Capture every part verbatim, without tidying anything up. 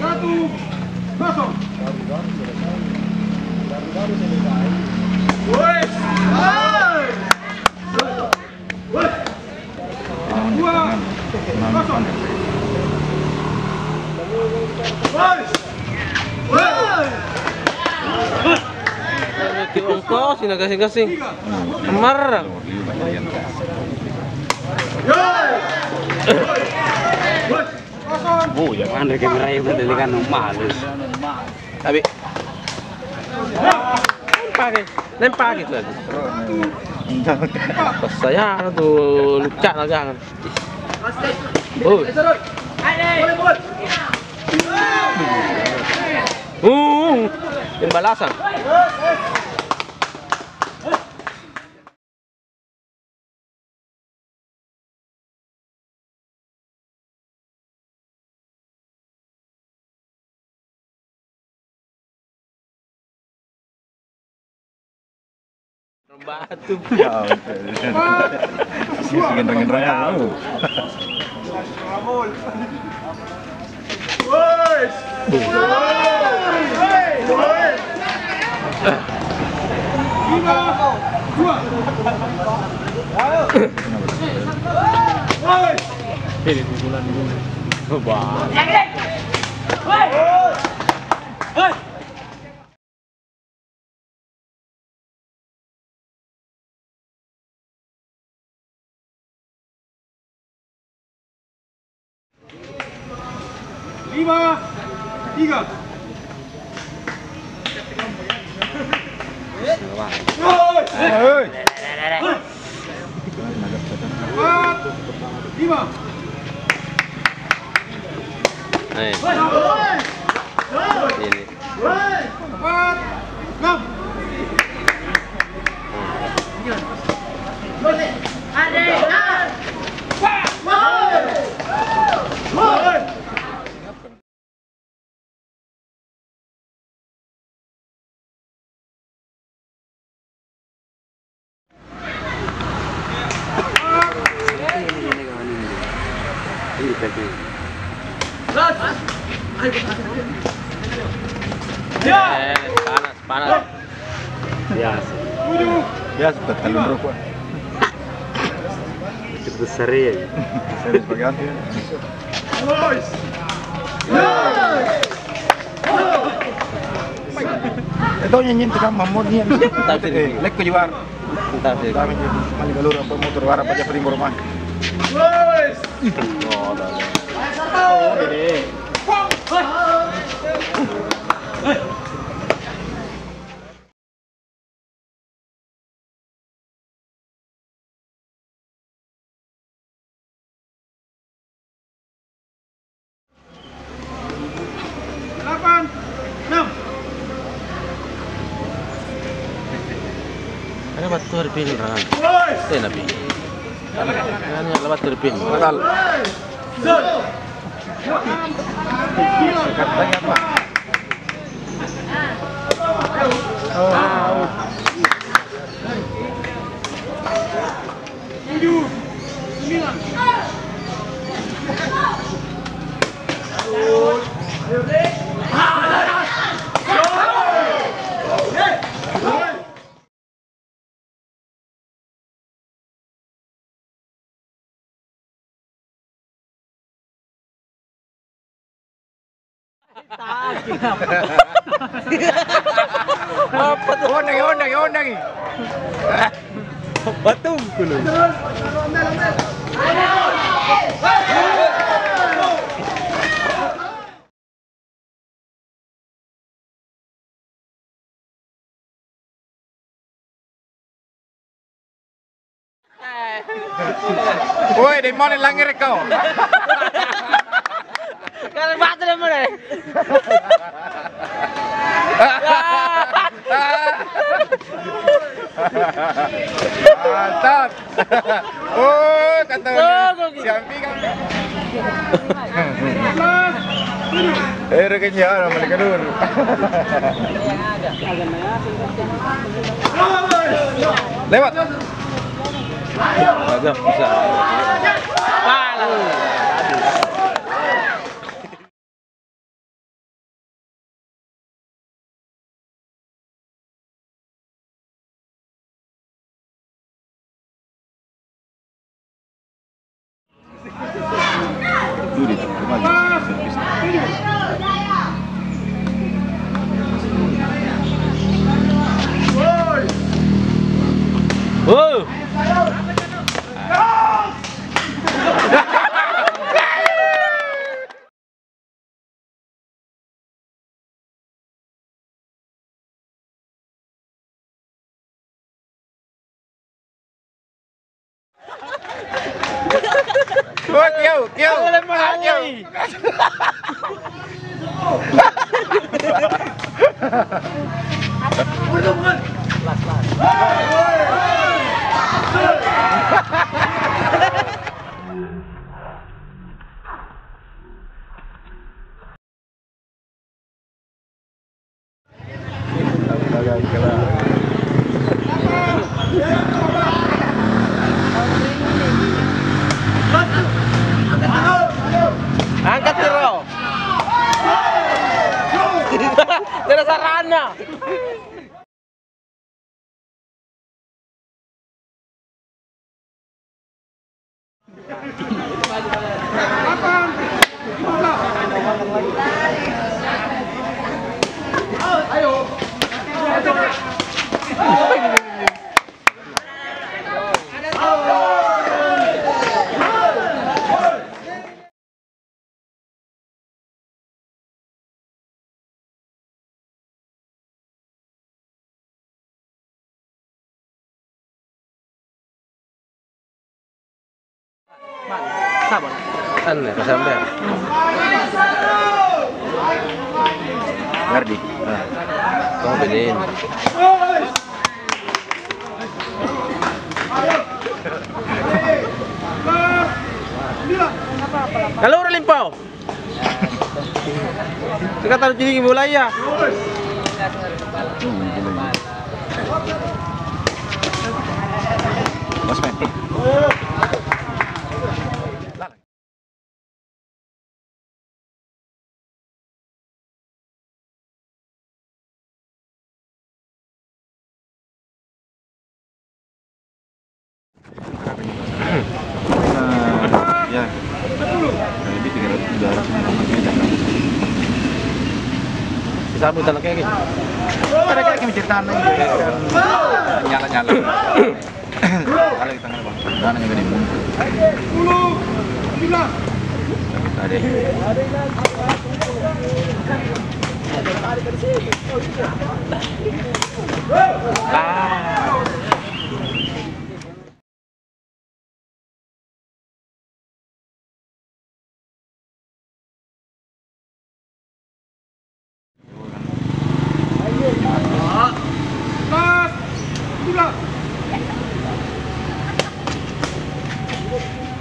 Satu, kosong. Dua, kosong. Kiongko, sina gasing-gasing. Marah. Oh, ya, mana kameranya tadi kan males. Tapi lempaki, lempaki tuh. Pas saya tuh lucak lagi kan. Oh. Uh, pembalasan. Batu. Ya, oke. Masih genreng-genreng, oh. Lima, dua. Ini pukulan dulu. Bah. Lima, tiga. Hei. Empat, lima. Hei. Ini. Empat, enam. Eh, panas, panas. Biasa. Biasa, tatalung rokok. Itu besar ya. Besar sebagai apa ya? Itu nyanyi tukang mamut nih. Tapi lekko juara. Entah sih. Kami mali galur apa motor warna apa Japri Borman. Delapan, enam. Ada battu ri pin, Ran. Woi. Tena pi. Ada battu ri pin. Batal. Set. Katanya apa? Oh. Tujuh, sembilan. Apa tuh? Ondangi, ondangi, ondangi. Batungku lu. Woi, demmone langngere' kau. Kare batu demmone. Mantap. Oh, kata siampi kan. Eh, rekennya, mana, Malik Nur. Lewat. Agak bisa. Pala. Wow. Oh, kiau, kiau. Ah, kiau. Angkat, Tiro. Tidak sarana. Anne, kasampean. Gardi. Nah. Tong benein. Kaloro limpau. Sika tau cini bolaya. Nah, ya. Jadi tiga ratus, dua ratus. Disambut tanah kayak gini. Ada kayak gini ceritanya. Nyala-nyala. Kalau di tengah, Bang. Tanahnya gede. Ada. Ah.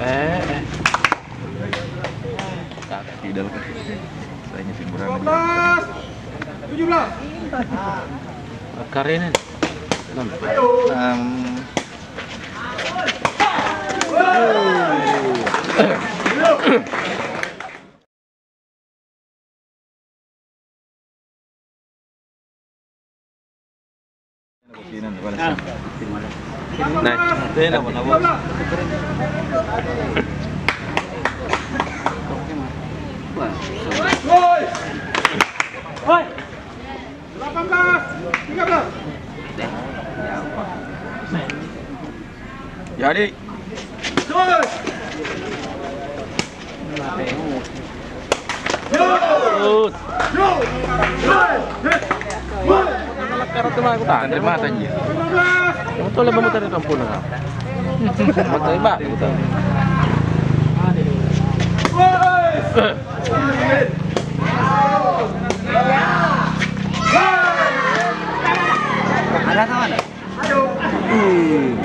Eh, eh. Tidak. Saya nyusun berapa? Lima belas, tujuh belas. Karena. Em, Nah, itu enak, Bang. Woi! Delapan belas, tiga belas. Jadi. Terus. Terima kasih. Kamu tuh lebih muter di kampung, Kak. Matoi batu tau. Ada kawan? Hmm.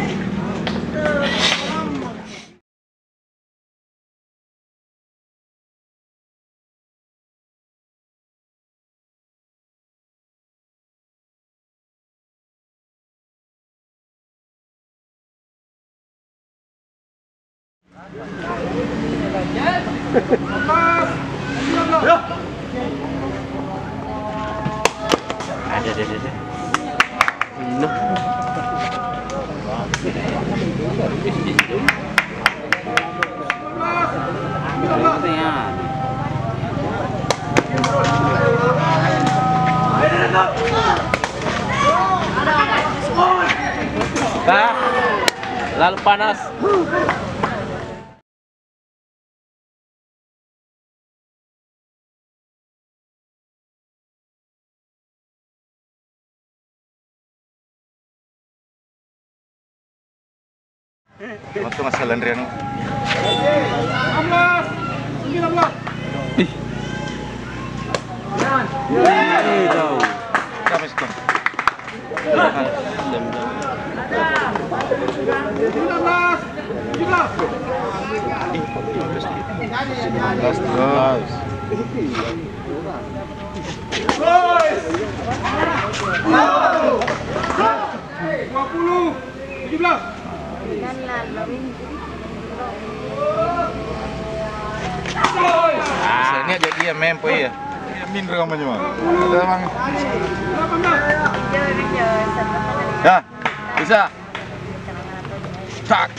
Ada, ada, ada, ada. Bah, lalu panas. Waktu masalah Andriano. Ih. Ih, jauh. Siapa skor? Sembilan belas, tujuh belas. Dua puluh, tujuh belas. Saya ingat jadi dia main po iya. Minro kamu cuma. Ada, Bang. Ya, bisa. Tak.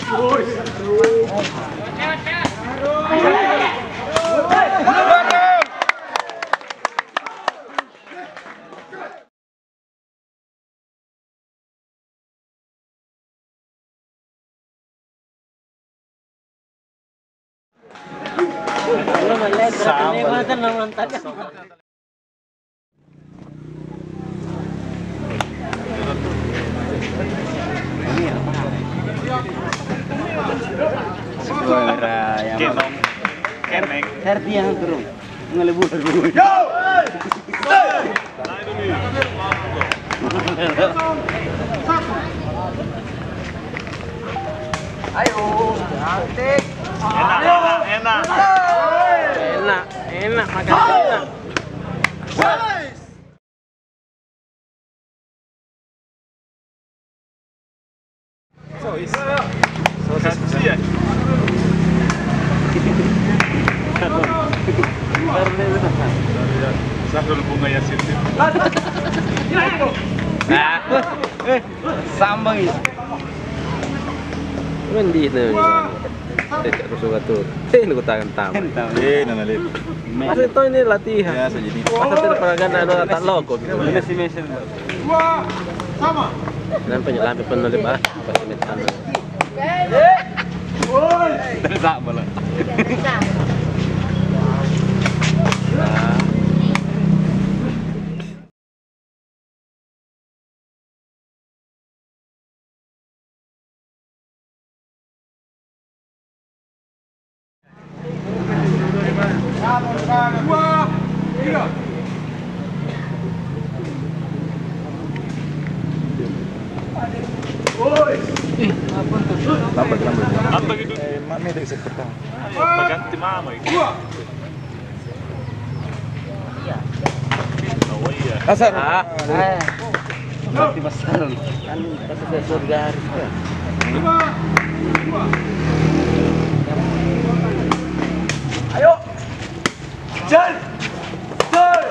Sama. Suara yang Kenong. Keneng. Serti yang turun. Ngelebu. Ayo, cantik. Enak, enak, enak. Enak, enak, makan enak. Sosis. Sosis. Sahrul Bunga Yasin. Ah. Eh, sambung. Mendih tuh. Tidak kusung atur. Eh, lu tangan tamu. Eh, nana lip. Masih tahu ini latihan. Ya, segini. Masa tidak pernah kan anu tak loko gitu. Ini si Mason. Dua, sama. Nampak lampe penuh lip ah. Pasti metan. Terus apa lo? Lambat, lambat. Apa gitu? Eh, mami dari sekretang. Baganti mama itu. Kasar. Ah. Eh. Berarti besar. Kan pas saya surga. Ayo. Jan. Jan.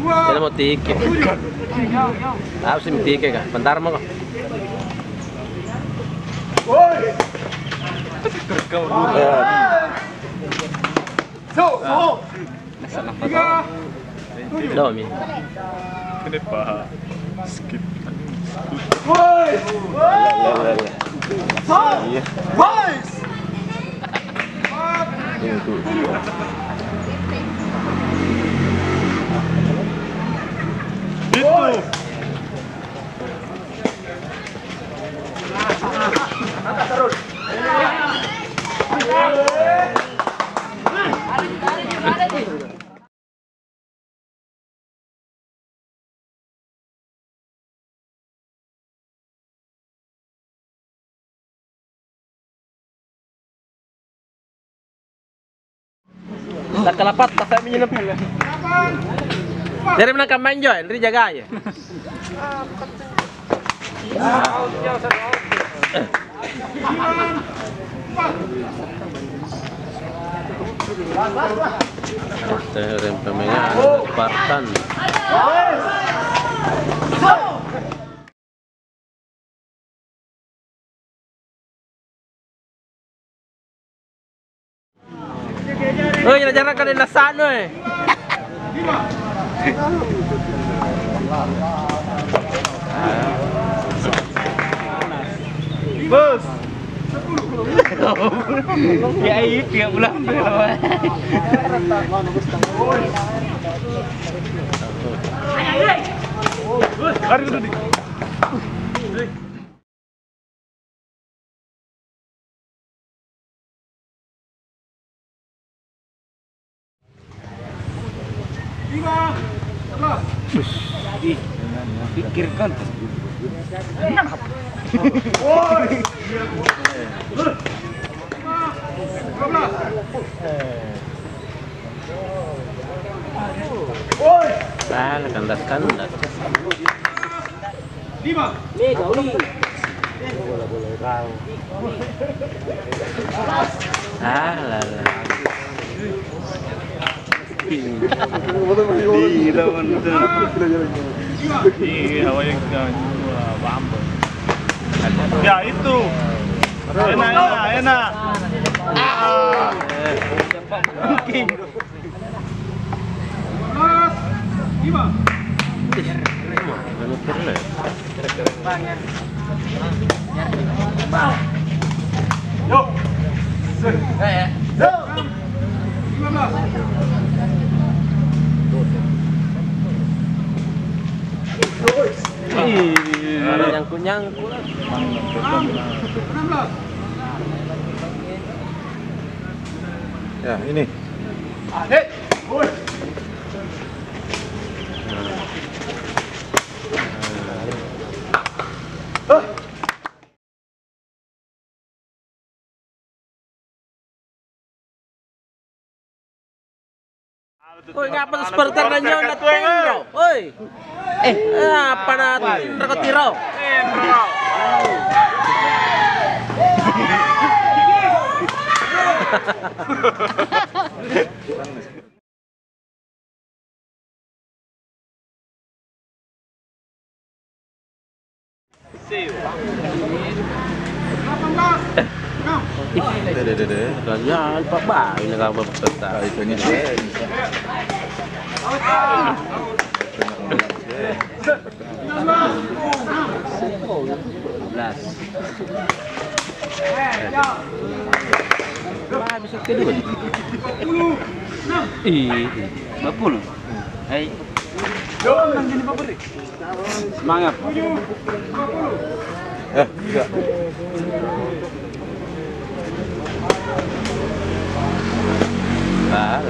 Tena mau tike. Apa sih tike kah? Bentar mau kok. Ya. Domi. Kenapa? Skip. Iya. Itu. Takkalapatta sa'mi nyeleppu. Jari menang kamma injo, Henry jagai. Rempamengan Spartan. Oi, jarak-jarak kalian nasano, eh. Bos. Ya, iya, tiga bulan belum. Lari dulu, Dik. Lima, sebelas. Ih, pikirkan. Woi. Lima, dua belas. Woi. Ah, kandas-kandas. Lima. Ah, la, la. Iya, iya, iya. Iya, awalnya kita bambang. Ya, itu. Enak, enak, enak. Ah. Lima. Yo. Yo. Lima belas. Ih, nyangkut-nyangkut. Enam. Enam belas. Ya, ini. Oi, ngapa tu supporter na nyawa na tinro? Oi. Eh, apa na tinro ko tiro? Deh, deh, deh, deh. Kalian Pak Bah, ini kabar peserta. Ah, itunya. Belas. Wah, bisa kedua. Ih, dua puluh. Hai. Semangat. Eh, enggak. Nah.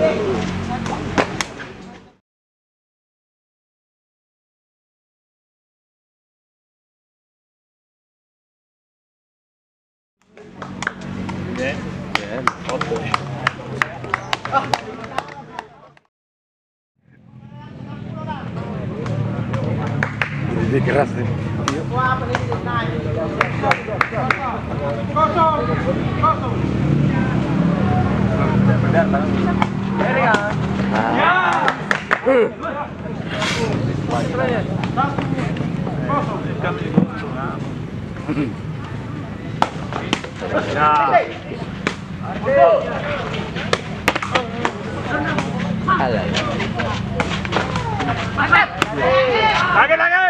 Ini keras nih. Alay. Lagi, lagi.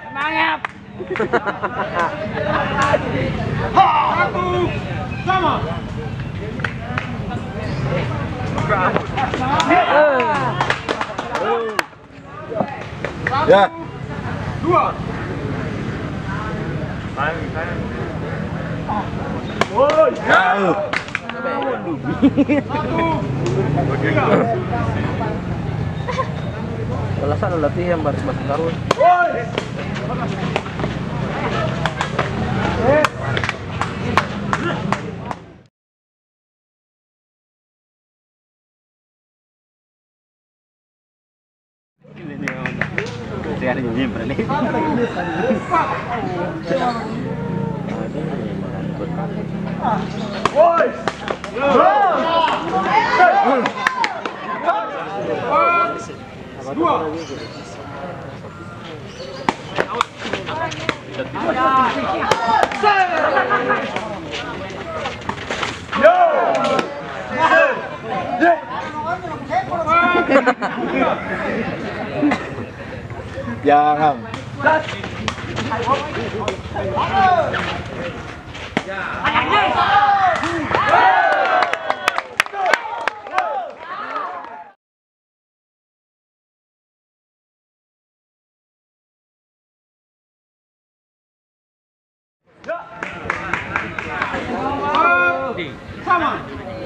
Semangat. Satu, sama. Ya. Dua. Woi. Ya. Satu. Tiga. Kalau salah latihan baru masuk karung. Woi. Dua. Jangan.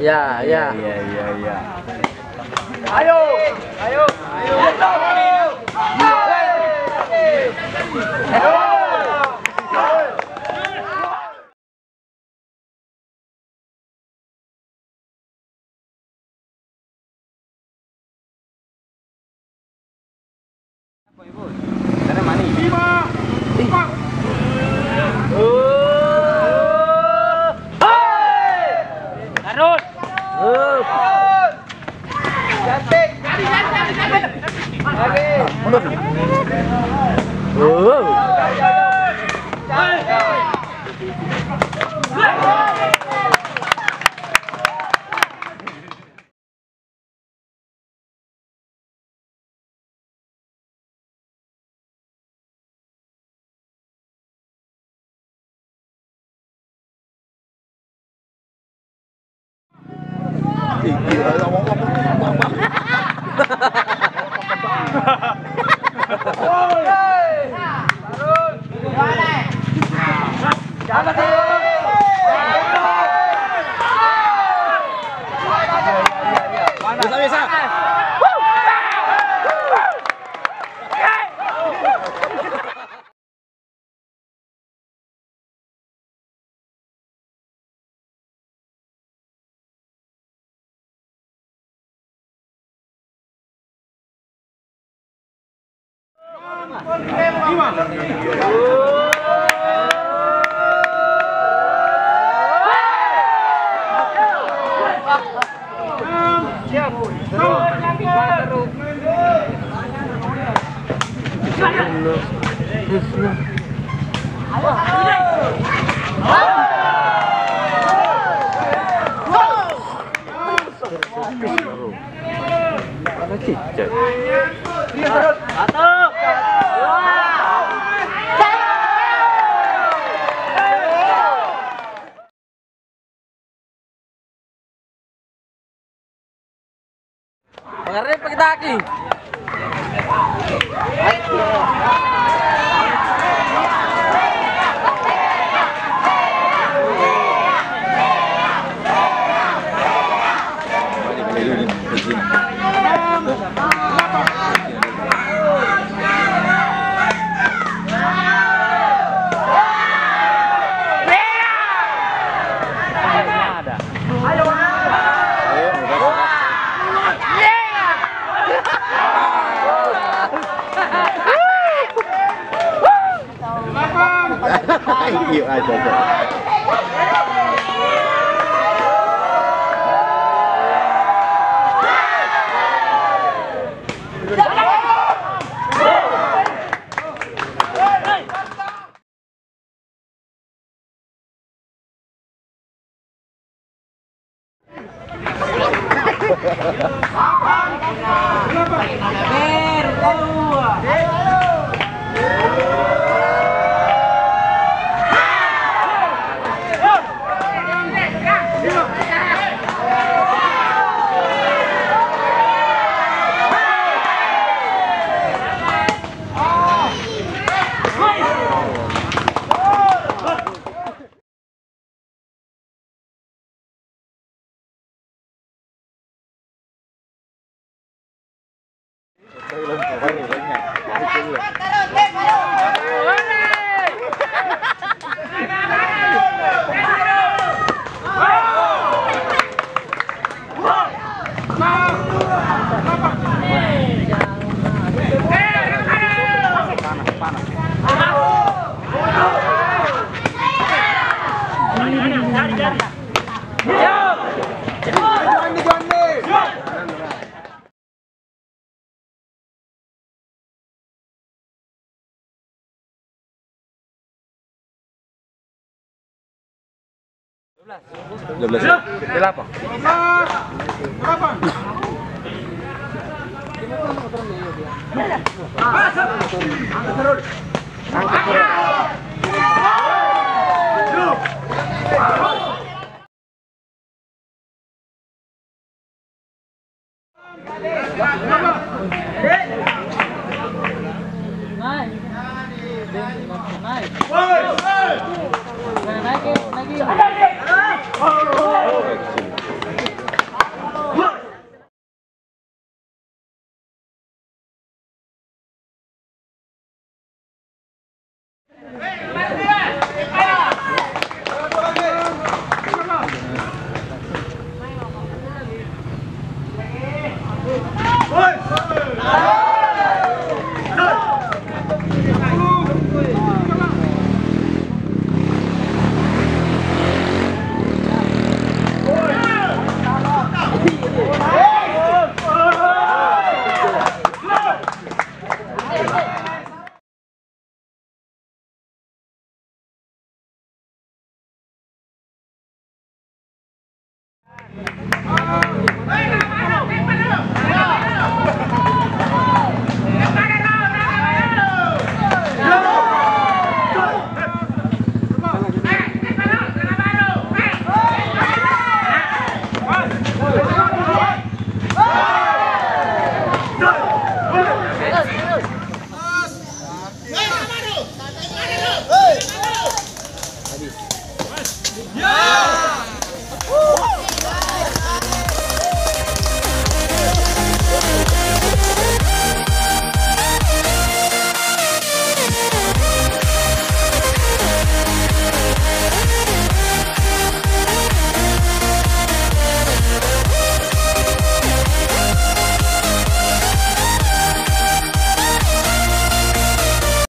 Ya, ya. Iya, iya, iya. Ayo, ayo, ayo. Lima, empat. Tarun. Bisa, bisa. Mana cicak? Pangarepaki taki. Dua belas. Delapan.